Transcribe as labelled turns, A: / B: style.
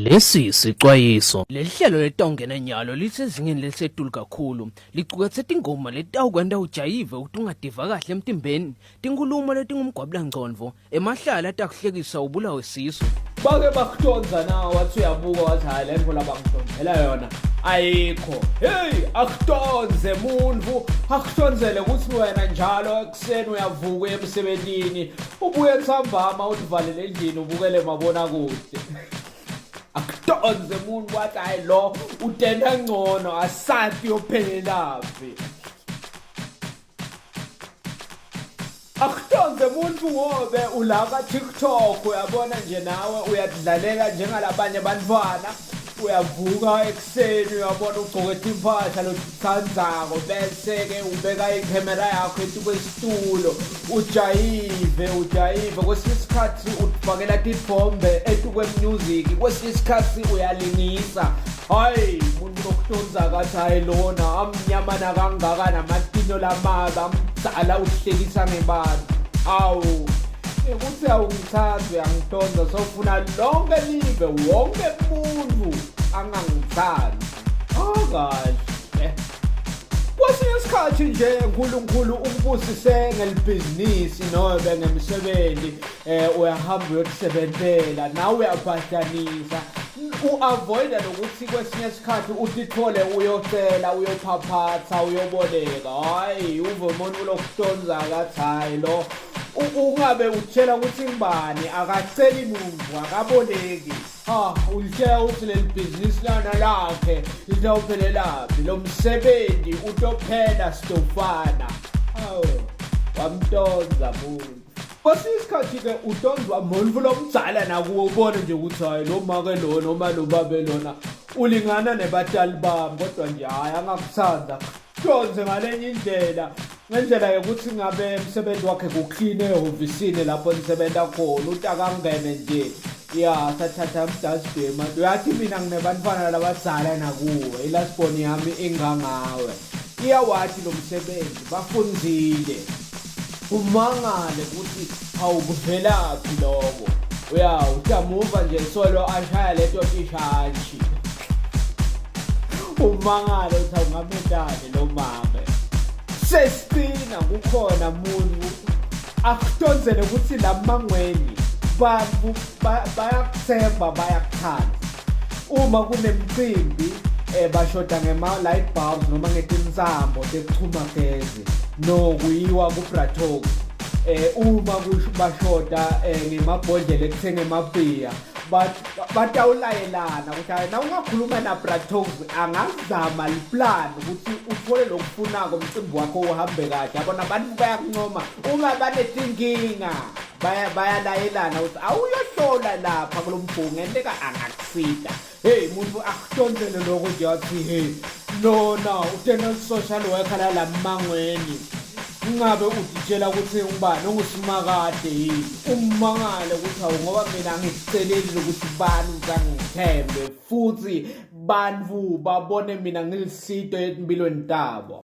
A: Lesi sicwayiso. Leli hlelo letawungena nyalo lisezingeni lelisetulu kakhulu. Licuketse tingoma letawukwenta ujayive ukuthi ungativa kahle emtimbeni, tinkhulumo letingumgwabulangcondvo, emahlala atakuhlekisa ubulawe sisu.
B: Bake bakutonza na wathi uyabuka wathi hhayi le nto labangidonzela yona ayikho. Hey, akutonze muntu, akutonzele ukuthi wena njalo ekuseni uyavuka uye emsebenzini, ubuye ntambama uzivalele endlini ubukele mabonakude. Akutonze muntu wathi hhayi lo utenda ngcono asathi yophelelaphi. Akutonze muntu ngobe ula ka-TikTok uyabona nje nawe uyadlalela njengalabanye abantwana uyavuka ekuseni uyabona ugcoke timpahla lotitsandzako bese-ke ubeka ikhemera yakho etukwesitulo ujayive ujayive kwesinye isikhathi ufakela titfombe etukwe-music kwesinye isikhathi uyalingisa hayi umuntu lokutonza kathi hayi lona amnyama nakangaka namatinyo lamabi amdala uhlekisa ngebantu awu ukuthi awungithandi uyangitonza sofuna lonke live wonke umuntu angangithandi akahle kwesinye isikhathi nje uNkulunkulu ukubusise ngelibhizinisi nobe ngemsebenzi eh uyahamba uyokusebenzela nawe uyabhadanisa u-avoida nokuthi kwesinye isikhathi utithole uyocela uyophaphatha uyoboleka hhayi uve umuntu ulokutonza kathi hhayi lo ungabe utshela ukuthi ngibani akaceli muntu akaboleki ha ulitshela ukuthi leli bhizinisi lana lakhe litawuphelelaphi lo msebenzi utophela sitofana hawu wamtonza muntu Kwesinye isikhathi-ke udonzwa muntu lomdzala nakuwe ubone nje ukuthi hhayi lo make lo noma lo babe lona ulingana nebatali bami kodwa nje hhayi angakuthanda donze ngalenye indlela ngendlela yokuthi ngabe umsebenzi wakhe kukline ehhovisini lapho nisebenza khona uthi akangene nje ya sathatha umdustbin manje uyathi mina nginebantwana labadzala nakuwe ilasiboni yami ingangawe iyawathi lo msebenzi bafunzile Umangale ukuthi hawu kuvelaphi lokho. Uya ujamuva nje solo ashaya lento ishantshi. Umangale uthi awungamentani lo mame. Sesicina kukhona muntu akutonzele ukuthi la mangweni bantu bayakuthemba bayakuthanda. Uma kunemicimbi eh bashoda ngema light bulbs noma ngetinsambo tekuchuma gezi. No kuyiwa ku-Bratox eh uma bashoda eh, ngemabhodlela ekuthenga emabhiya batawulayelana ukuthi hayi na ungakhuluma naBratox angazama liplan ukuthi uthole lokufunako umcimbi wakho uhambe kahle yabona abantu bayakuncoma uma banetinkinga bayalayelana ukuthi awuyohlola lapha kulo mbhungu ngenteka angakusita Hey muntu akuhlonzele lokho nje wathi hey lona utena social worker lala mangweni ungabe uditshela ukuthi ngubani ungusimakade yini umangale ukuthi awu ngoba mina angikuceleli ukuthi bani uzangithembe futhi bantu babone mina ngilisito empilweni tabo.